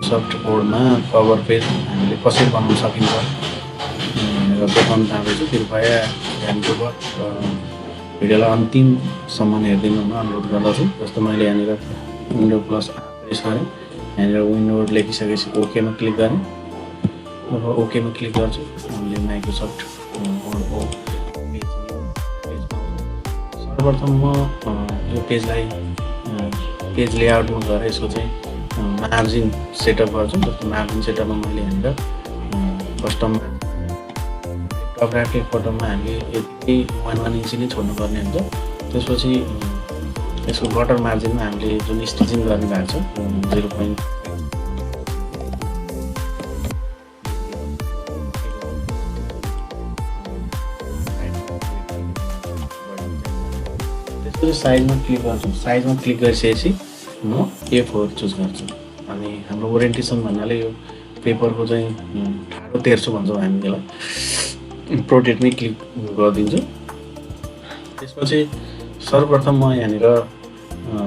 Soft कोडमा cover page हामीले कसरी बनाउन सकिन्छ भनेर देखाउन चाहँदैछु। कृपया ध्यानपूर्वक भिडियोलाई अन्तिमसम्म हेरिदिनु हुन अनुरोध गर्दछु। जस्तो मैले यहाँनिर विन्डो प्लस प्रेस गरेँ, यहाँनिर विन्डो लेखिसकेपछि ओकेमा क्लिक गरेँ। अब ओकेमा क्लिक गर्छु, हामीले माइक्रोसफ्ट वर्डको पेज पाउँछौँ। सर्वप्रथम म यो पेजलाई पेज लेआउटमा गएर यसको चाहिँ मार्जिन सेटअप गर्छु। जस्तो मार्जिन सेटअपमा मैले यहाँनिर कस्टममा टप राइट क्लिक बटनमा हामीले यति 1 इन्च नै छोड्नुपर्ने हुन्छ। त्यसपछि यसको बटर मार्जिनमा हामीले जुन स्टिचिङ गर्ने भएको छ 0. त्यसपछि साइजमा क्लिक गर्छु। साइजमा क्लिक गरिसकेपछि म A4 चुज गर्छु। अनि हाम्रो ओरिएन्टेसन भन्नाले यो पेपरको चाहिँ ठाडो तेर्सो भन्छौँ हामी त्यसलाई, प्रोटेक्टमै क्लिक गरिदिन्छु। त्यसपछि सर्वप्रथम म यहाँनिर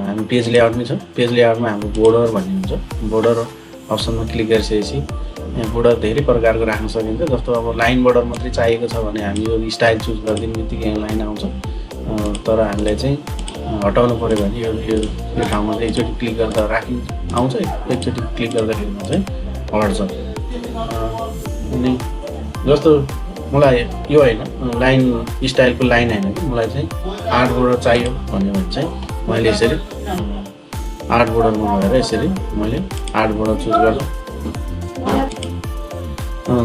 हामी पेज लेआउटमै छ। पेज लेआउटमा हाम्रो बोर्डर भन्ने हुन्छ। बोर्डर अप्सनमा क्लिक गरिसकेपछि यहाँ बोर्डर धेरै प्रकारको राख्न सकिन्छ। जस्तो अब लाइन बोर्डर मात्रै चाहिएको छ भने हामी यो स्टाइल चुज गरिदिने बित्तिकै यहाँ लाइन आउँछ। तर हामीलाई चाहिँ हटाउनु पऱ्यो भने यो ठाउँमा चाहिँ एकचोटि क्लिक गर्दा आउँछ, एकचोटि क्लिक गर्दाखेरिमा चाहिँ हट्छ। अनि जस्तो मलाई यो होइन, लाइन स्टाइलको लाइन होइन कि मलाई चाहिँ 8 बोर्डर चाहियो भन्यो भने चाहिँ मैले यसरी 8 बोर्डरमा गएर यसरी मैले 8 बोर्डर चुज गर्छु।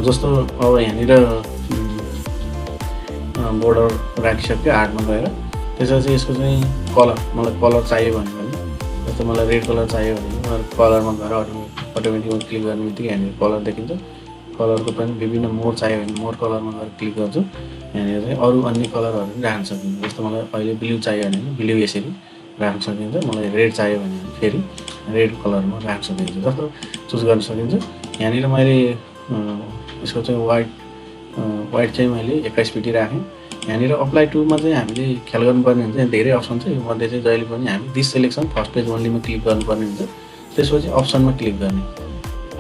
जस्तो अब यहाँनिर बोर्डर राखिसक्यो 8मा गएर। त्यसपछि यसको चाहिँ कलर, मलाई कलर चाहियो भने जस्तो मलाई रेड कलर चाहियो भने मलाई कलरमा गएर अटोमेटिकमा क्लिक गर्ने बित्तिकै यहाँनिर कलर देखिन्छ। कलरको पनि विभिन्न मोड चाहियो भने मोड कलरमा गएर क्लिक गर्छु। यहाँनिर चाहिँ अरू अन्य कलरहरू पनि राख्न सकिन्छ। जस्तो मलाई अहिले ब्लू चाहियो भने ब्लू यसरी राख्न सकिन्छ। मलाई रेड चाहियो भने फेरि रेड कलरमा राख्न सकिन्छ। जस्तो चुज गर्न सकिन्छ। यहाँनिर मैले यसको चाहिँ वाइट चाहिँ मैले 21 पिटी राखेँ। यहाँनिर अप्लाई टुमा चाहिँ हामीले ख्याल गर्नुपर्ने हुन्छ। यहाँ धेरै अप्सन छ। यो मध्ये चाहिँ जहिले पनि हामी दिस सेलेक्सन फर्स्ट पेज ओन्लीमा क्लिक गर्नुपर्ने हुन्छ। त्यसपछि अप्सनमा क्लिक गर्ने।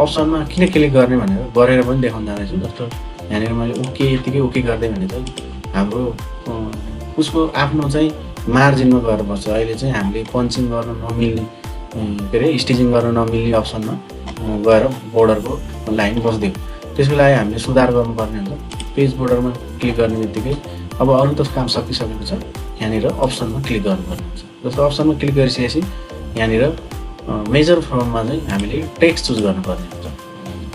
अप्सनमा किन क्लिक गर्ने भनेर गरेर पनि देखाउन जाँदैछु। जस्तो यहाँनिर मैले ओके यतिकै ओके गरिदिएँ भने चाहिँ हाम्रो उसको आफ्नो चाहिँ मार्जिनमा गएर बस्छ। अहिले चाहिँ हामीले पन्चिङ गर्न नमिल्ने के अरे स्टिचिङ गर्न नमिल्ने अप्सनमा गएर बोर्डरको लाइन बस्दियो। त्यसको लागि हामीले सुधार गर्नुपर्ने हुन्छ। पेज बोर्डरमा क्लिक गर्ने बित्तिकै अब अरू त काम सकिसकेको छ, यहाँनिर अप्सनमा क्लिक गर्नुपर्ने हुन्छ। जस्तो अप्सनमा क्लिक गरिसकेपछि यहाँनिर मेजर फर्ममा चाहिँ हामीले टेक्स्ट चुज गर्नुपर्ने हुन्छ।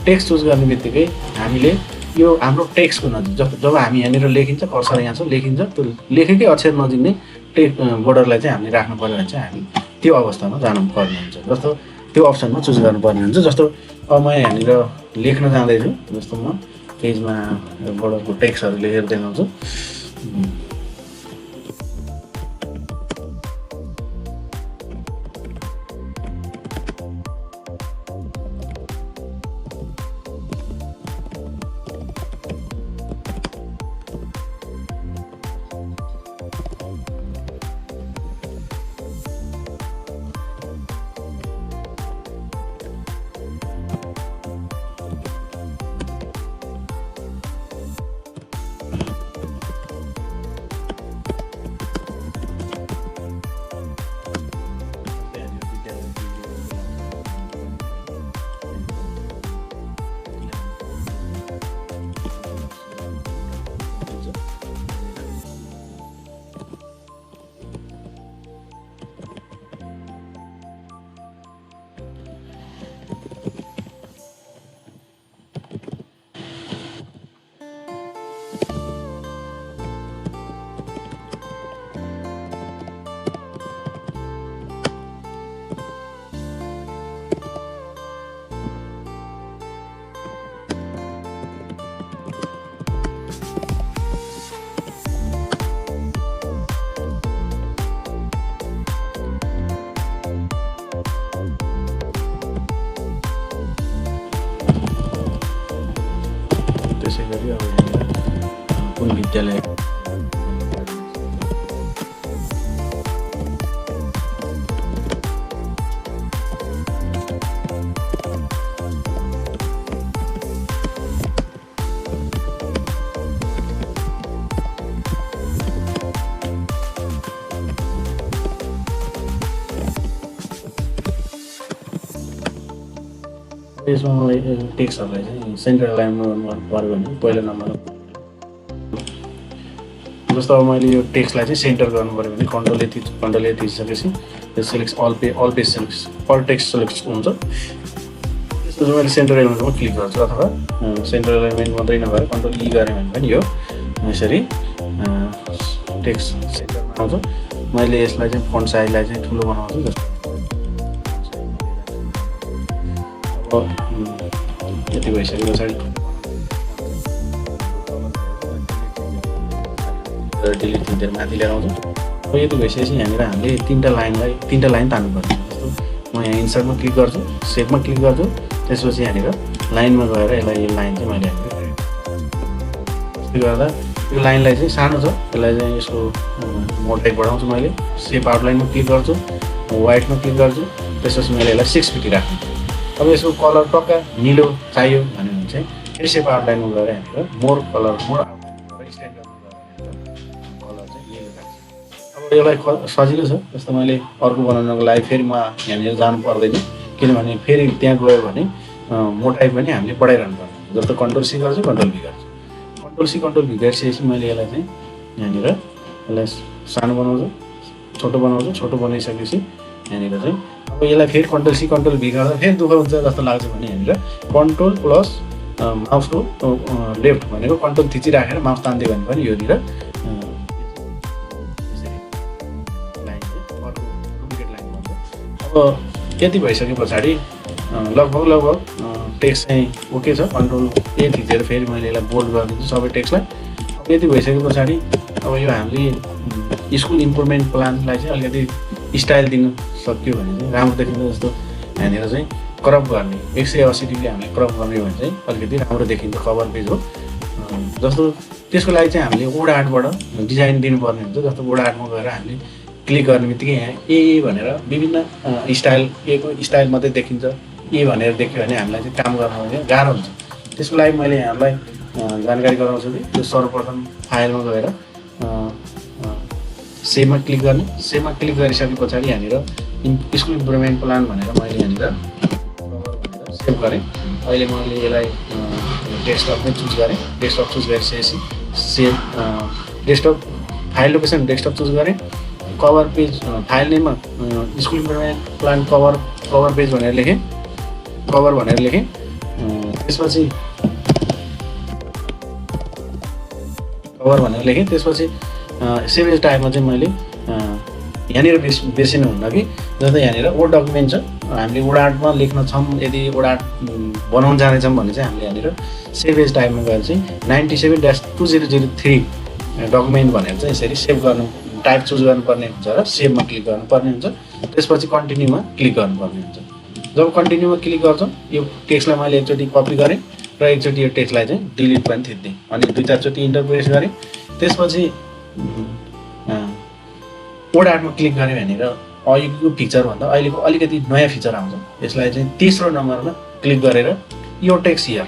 टेक्स्ट चुज गर्ने बित्तिकै हामीले यो हाम्रो टेक्स्टको नजिक जब हामी यहाँनिर लेखिन्छ, कर्सर यहाँ छ लेखिन्छ, त्यो लेखेकै अक्षर नजिक नै बोर्डरलाई चाहिँ हामीले राख्नु पर्यो भने चाहिँ हामी त्यो अवस्थामा जानुपर्ने हुन्छ। जस्तो त्यो अप्सनमा चुज गर्नुपर्ने हुन्छ। जस्तो अब म यहाँनिर लेख्न जाँदैछु। जस्तो म पेजमा बोर्डरको टेक्स्टहरू लेखेर देखाउँछु। त्यसै गरी अब यहाँनिर कुन विद्यालय यसमा मलाई टेक्स्टहरूलाई चाहिँ सेन्टर लाइनमा पऱ्यो भने पहिलो नम्बर जस्तो अब मैले यो टेक्स्टलाई चाहिँ सेन्टर गर्नु पऱ्यो भने कन्ट्रोल ए थिचिसकेपछि त्यो select all page select all text select हुन्छ। त्यसपछि मैले सेन्टर एलिमेन्टमा क्लिक गर्छु अथवा सेन्टर एलिमेन्ट मात्रै नभएर कन्ट्रोल ई गरेँ भने पनि यो यसरी टेक्स्ट सेन्टरमा आउँछ। मैले यसलाई चाहिँ फन्ट साइजलाई चाहिँ ठुलो बनाउँछु जस्तो अब यति भइसके पछाडि डिलिट थिचेर माथि लिएर आउँछु। अब यति भइसकेपछि यहाँनिर हामीले तिनवटा लाइन तान्नुपर्छ। जस्तो म यहाँ इन्सर्टमा क्लिक गर्छु, सेपमा क्लिक गर्छु, त्यसपछि यहाँनिर लाइनमा गएर यसलाई यो लाइन चाहिँ मैले त्यसले गर्दा यो लाइनलाई चाहिँ सानो छ, यसलाई चाहिँ यसको मोटाइ बढाउँछु। मैले सेप आउटलाइनमा क्लिक गर्छु, वाइटमा क्लिक गर्छु, त्यसपछि मैले यसलाई 6 फिटी राख्छु। अब यसको कलर टक्का निलो चाहियो भने चाहिँ फेरि सेप आउटलाइनमा गएर यहाँनिर मोर यसलाई सजिलो छ। जस्तो मैले अर्को बनाउनको लागि फेरि म यहाँनिर जानु पर्दैन, किनभने फेरि त्यहाँ गयो भने मोटाइ पनि हामीले बढाइरहनु पर्छ। जस्तो कन्ट्रोल सी गर्छु, कन्ट्रोल भी गर्छु, कन्ट्रोल भी गरिसकेपछि मैले यसलाई चाहिँ यहाँनिर यसलाई सानो बनाउँछु, छोटो बनाउँछु। छोटो बनाइसकेपछि यहाँनिर चाहिँ अब यसलाई फेरि कन्ट्रोल सी कन्ट्रोल भी गर्दा फेरि दुःख हुन्छ जस्तो लाग्छ भने यहाँनिर कन्ट्रोल प्लस माउसको लेफ्ट भनेको कन्ट्रोल थिचिराखेर माउस तान्दियो भने पनि योनिर अब यति भइसके पछाडि लगभग टेक्स्ट चाहिँ ओके छ। कन्ट्रोल ए थिचेर फेरि मैले यसलाई बोल्ड गरिदिन्छु सबै टेक्स्टलाई। अब यति भइसके पछाडि अब यो हामीले स्कुल इम्प्रुभमेन्ट प्लानलाई चाहिँ अलिकति स्टाइल दिनु सक्यो भने चाहिँ राम्रो देखिन्छ। जस्तो यहाँनिर चाहिँ क्रप गर्ने 180 डिग्री हामीले क्रप गर्ने भने चाहिँ अलिकति राम्रो देखिन्छ कभर पेज हो। जस्तो त्यसको लागि चाहिँ हामीले वुड आर्टबाट डिजाइन दिनुपर्ने हुन्छ। जस्तो वुड आर्टमा गएर हामीले क्लिक गर्ने बित्तिकै यहाँ ए भनेर विभिन्न स्टाइल एको स्टाइल मात्रै देखिन्छ। ए भनेर देख्यो भने हामीलाई चाहिँ काम गर्न गाह्रो हुन्छ। त्यसको लागि मैले यहाँलाई जानकारी गराउँछु कि त्यो सर्वप्रथम फाइलमा गएर सेभमा क्लिक गर्ने, सेभमा क्लिक गरिसके पछाडि यहाँनिर स्कुल इम्प्रुभमेन्ट प्लान भनेर मैले यहाँनिर सेभ गरेँ। अहिले मैले यसलाई डेस्कटपमै चुज गरेँ, डेस्कटप चुज गरिसकेपछि save desktop file location desktop choose गरेँ। कभर पेज फाइल नेममा school improvement plan cover page भनेर लेखेँ, कभर भनेर लेखेँ। त्यसपछि कभर भनेर लेखेँ। त्यसपछि सेभ एज टाइपमा चाहिँ मैले यहाँनिर बिर्सिनुहुन्न कि जस्तै यहाँनिर वर्ड डकुमेन्ट छ, हामीले वर्ड आर्टमा लेख्न छौँ, यदि वर्ड आर्ट बनाउन जानेछौँ भने चाहिँ हामीले यहाँनिर सेभ एज टाइपमा गएर चाहिँ 97-2003 डकुमेन्ट भनेर चाहिँ यसरी सेभ गर्नु टाइप चुज गर्नुपर्ने हुन्छ र सेभमा क्लिक गर्नुपर्ने हुन्छ। त्यसपछि कन्टिन्यूमा क्लिक गर्नुपर्ने हुन्छ। जब कन्टिन्यूमा क्लिक गर्छौँ यो टेक्स्टलाई मैले एकचोटि कपी गरेँ र एकचोटि यो टेक्स्टलाई चाहिँ डिलिट पनि थिच्दिएँ अनि 2-4 चोटि इन्टर प्रेस गरेँ। त्यसपछि वर्ड आर्टमा क्लिक गरेँ भनेर यो फिचरभन्दा अहिलेको अलिकति नयाँ फिचर आउँछ। यसलाई चाहिँ तेस्रो नम्बरमा क्लिक गरेर यो टेक्स्ट हियर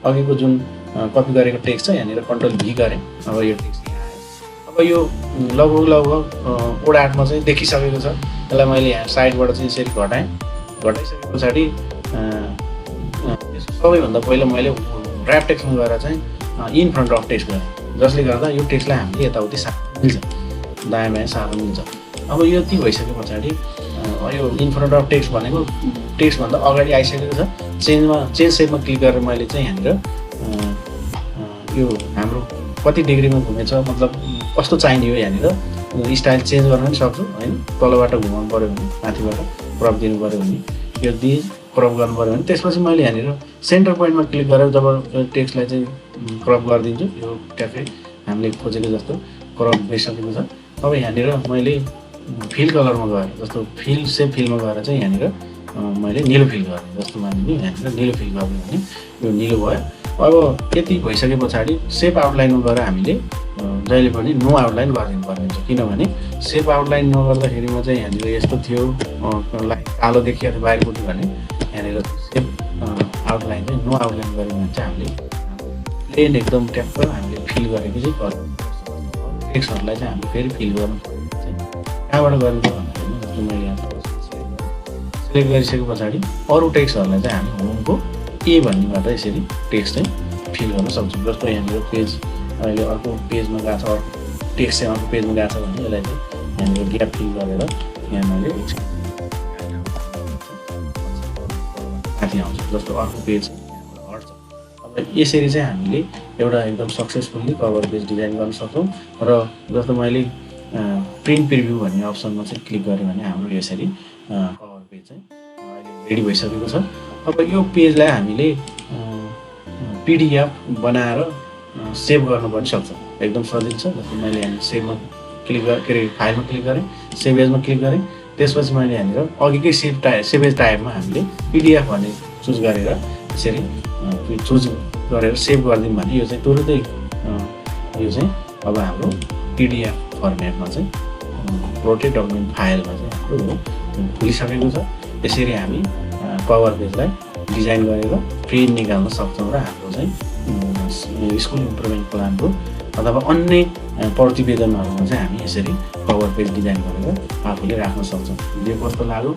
अघिको जुन कपी गरेको टेक्स्ट छ यहाँनिर कन्ट्रोल भी गरेँ। अब यो टेक्स्ट अब यो लगभग वर्ड आर्टमा चाहिँ देखिसकेको छ। यसलाई मैले यहाँ साइडबाट चाहिँ यसरी घटाइसके पछाडि यसको सबैभन्दा पहिला मैले ऱ्याप टेक्स्टमा गएर चाहिँ इन फ्रन्ट अफ टेक्स्ट गरेँ, जसले गर्दा यो टेक्स्टलाई हामीले यताउति सार्न मिल्छ, दायाँ बायाँ सार्न मिल्छ। अब यो ती भइसके पछाडि यो इन फ्रन्ट अफ टेक्स्ट भनेको टेक्स्टभन्दा अगाडि आइसकेको छ। चेन्ज सेपमा क्लिक गरेर मैले चाहिँ यहाँनिर यो हाम्रो कति डिग्रीमा घुमेछ मतलब कस्तो चाहिने हो यहाँनिर स्टाइल चेन्ज गर्न पनि सक्छु हैन। तलबाट घुमाउनु पऱ्यो भने माथिबाट क्रप दिनु पऱ्यो भने यो क्रप गर्नु पऱ्यो भने त्यसपछि मैले यहाँनिर सेन्टर पोइन्टमा क्लिक गरेर जब टेक्स्टलाई चाहिँ क्रप गरिदिन्छु यो ट्याक्कै हामीले खोजेको जस्तो क्रप भइसकेको छ। अब यहाँनिर मैले फिल कलरमा गएर जस्तो सेप फिलमा गएर चाहिँ यहाँनिर मैले निलो फिल गरेँ। जस्तो मानिलिउँ यहाँनिर निलो फिल गर्ने भने यो निलो भयो। अब यति भइसके पछाडि सेप आउटलाइनमा गएर हामीले जहिले पनि नो आउटलाइन गरिदिनु पर्ने हुन्छ, किनभने सेप आउटलाइन नगर्दाखेरिमा चाहिँ यहाँनिर यस्तो थियो लाइन कालो देखियो थियो बाहिरपट्टि भने यहाँनिर सेप आउटलाइन चाहिँ नो आउटलाइन गऱ्यो भने चाहिँ हामीले प्लेन एकदम ट्याक्क हामीले फिल गरेको चाहिँ गर्नु टेक्स्टहरूलाई चाहिँ हामीले फेरि फिल गर्नु चाहिँ कहाँबाट गर्नु भन्दाखेरि जस्तो मैले यहाँ सेलेक्ट गरिसके पछाडि अरू टेक्स्टहरूलाई चाहिँ हामी होमको ए भन्नेबाट यसरी टेक्स्ट चाहिँ फिल गर्न सक्छौँ। जस्तो यहाँनिर पेज अहिले अर्को पेजमा गएको छ, अर्को टेक्स्ट चाहिँ अर्को पेजमा गएको छ भने यसलाई चाहिँ यहाँनिर ग्याप फिल गरेर यहाँ मैले माथि आउँछ, जस्तो अर्को पेज हट्छ। अब यसरी चाहिँ हामीले एउटा एकदम सक्सेसफुल्ली कभर पेज डिजाइन गर्न सक्छौँ। र जस्तो मैले प्रिन्ट प्रिभ्यू भन्ने अप्सनमा चाहिँ क्लिक गरेँ भने हाम्रो यसरी कभर पेज चाहिँ अहिले रेडी भइसकेको छ। अब यो पेजलाई हामीले पिडिएफ बनाएर सेभ गर्न पनि सक्छ, एकदम सजिलो छ। जस्तो मैले यहाँ सेभमा क्लिक गरेँ, के अरे फाइलमा क्लिक गरेँ, सेभ एजमा क्लिक गरेँ, त्यसपछि मैले यहाँनिर अघिकै सेभ एज टाइपमा हामीले पिडिएफ भन्ने चुज गरेर यसरी चुज गरेर सेभ गरिदिउँ भने यो चाहिँ तुरुन्तै यो चाहिँ अब हाम्रो पिडिएफ फर्मेटमा चाहिँ प्रोटेक्ट डकुमेन्ट फाइलमा चाहिँ हाम्रो खुलिसकेको छ। यसरी हामी कभर पेजलाई डिजाइन गरेर प्रिन्ट निकाल्न सक्छौँ र हाम्रो चाहिँ स्कुल इम्प्रुभमेन्ट प्लानको अथवा अन्य प्रतिवेदनहरूमा चाहिँ हामी यसरी कभर पेज डिजाइन गरेर आफूले राख्न सक्छौँ। भिडियो कस्तो लाग्यो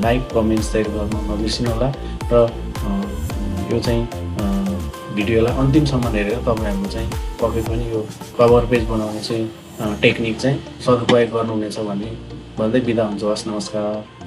लाइक कमेन्ट सेयर गर्न नबिर्सिनु होला र यो चाहिँ भिडियोलाई अन्तिमसम्म हेरेर तपाईँहरू चाहिँ पक्कै पनि यो कभर पेज बनाउने चाहिँ टेक्निक चाहिँ सदुपयोग गर्नुहुनेछ भन्ने भन्दै बिदा हुन्छु। हस्, नमस्कार।